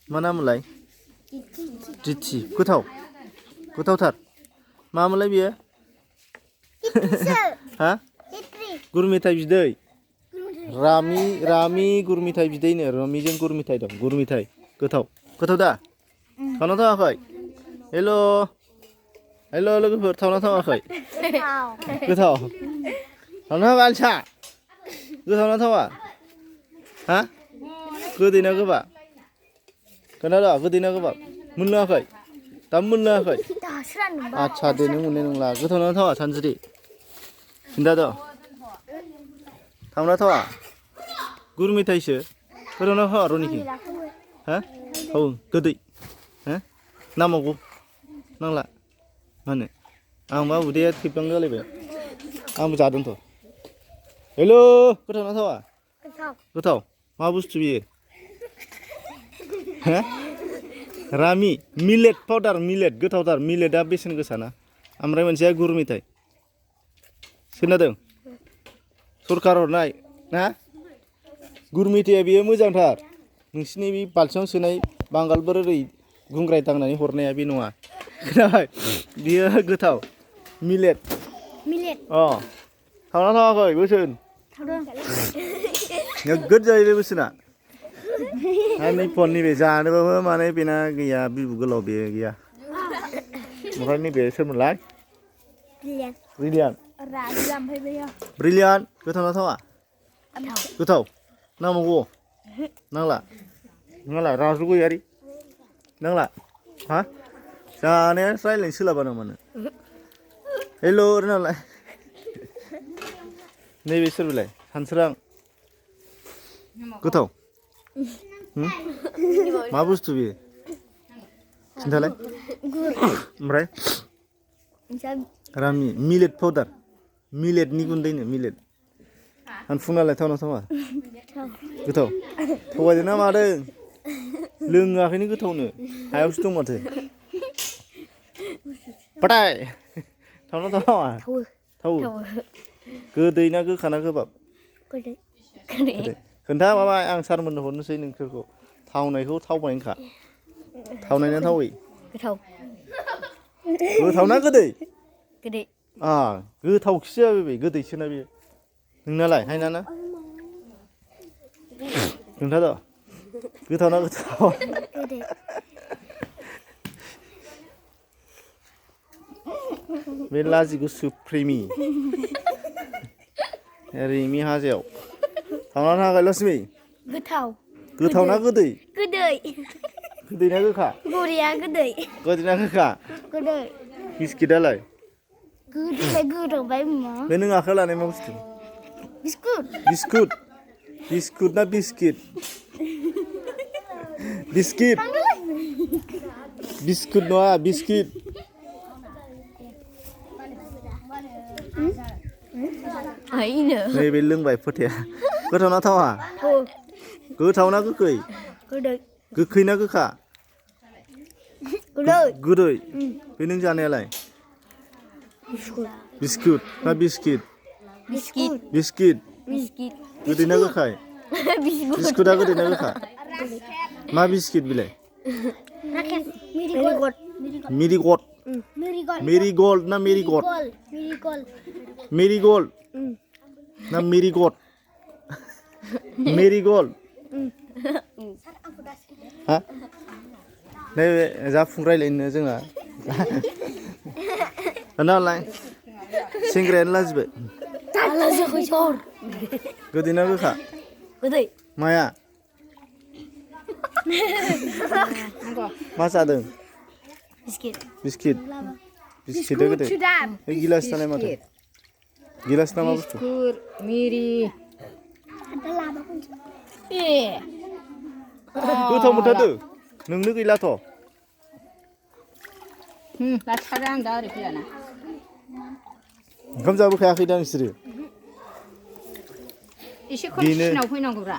मा नामलाय रिथि गोथावथार मामोनलाय बियो हा गुर मेथाइ बिदै रामि गुर मेथाइ बिदैनो रामिजों गुर मेथाइ दं गुर मेथाइ गोथाव दा थावना थावाखै हेल' लोगोफोर थावना थावाखै गोथाव थावना थावा आलिसा गोथावना थावा हा गोदैना गोबाब खोनादों गोदैना गोबाब मोनलोङाखै दाबो मोनलोङाखै आदसा दे नों मोननाय नंला गोथावना थावा सानस्रि खिन्थाद' थावना थावा गुर मेथाइसो गोथावना थावा रनिखि हा औ गोदै हा नांबावगौ नांला मा होनो आंबा उदैया थिबगां जालायबाय आंबो जादोंथ' हेल' गोथावना थावा गोथाव मा बुस्थु बियो हा रामि मिलेट पाउडार मिलेट गोथावथार मिलेटआ बेसेन गोसाना ओमफ्राय मोनसेया गुर मेथाइ खोनादों सरखार हरनाय ना गुर मेथाइया बेयो मोजांथार नोंसिनि बे बाल्थिङाव सोनाय बांगालफोर ओरै गुंग्राय दांनानै हरनाया बे नङा खोनाबाय बियो गोथाव मिलेट थावना थावाखै बोसोन नोगोद जायो बे बोसोना नै फननि बे जानोबाबो माने बेना गैया बिबु गोलाव बे गैया ओमफ्राय नैबे सोरमोनलाय ब्रिलियान गोथावना थावा गोथाव नांबावगौ नांला राजु गयारि नांला हा जानाया रायज्लायनो सोलाबा नामा नों हेल' ओरैनालाय नैबे सोरबिलाय सानसोरां गोथाव मा बुस्थु बेयो खिन्थालाय ओमफ्राय रामि मिलेट पाउडार मिलेटनि गुन्दैनो मिलेट सानफुंनालाय थावना थावा गोथाव थगायदों ना मादों लोङाखैनो गोथावनो हायावसो दं माथो पटाय थावना थावा थावो गोदै ना गोखा ना गोबाब गोदै खोन्था माबा आं सारमोननो हरनोसै नोंसोरखौ थावनायखौ थावबाय होनखा थावनाय ना थावै गोथाव ना गोदै गोथावखिसो जाबाय बे गोदैसोना बे नोंनालाय हायनाना खोन्थाद' गोथाव ना गोथाव बे लाजिगुसु प्रेमि रिमि हाजोआव थांना थाङाखै लक्ष्मि गोथाव ना गोदै ना गोखा गोदै ना गोखा बिस्किटआलाय बे नों आखाइयाव लानाय मा बुस्थु बिस्कुट ना बिस्किट बिस्कुट नङा बिस्किट नैबे लोंबाय फोथाया गोथाव ना थावा गोथाव ना गोखै गोखै ना गोखा गोदै बे नों जानायालाय बिस्कुट ना बिस्किट गोदै ना गोखा बिस्कुटआ गोदै ना गोखा मा बिस्किट बिलाय मेरिगल्ड ना मेरिगल्ड ना मेरिगल्ड हा नैबे जाफुं रायलायनो जोंहा नालाय सेंग्रायानो लाजिबाय गोदै ना गोखा माया मा जादों बिस्किटआ गोदै बे गिलास थानाय माथो गिलास ना मा बुस्थु गोथाव मोनथारदो नोंनो गैलाथ' ओंखाम जाबोखायाखै दा नोंसोरो एसे खनसेनाव फैनांगौब्रा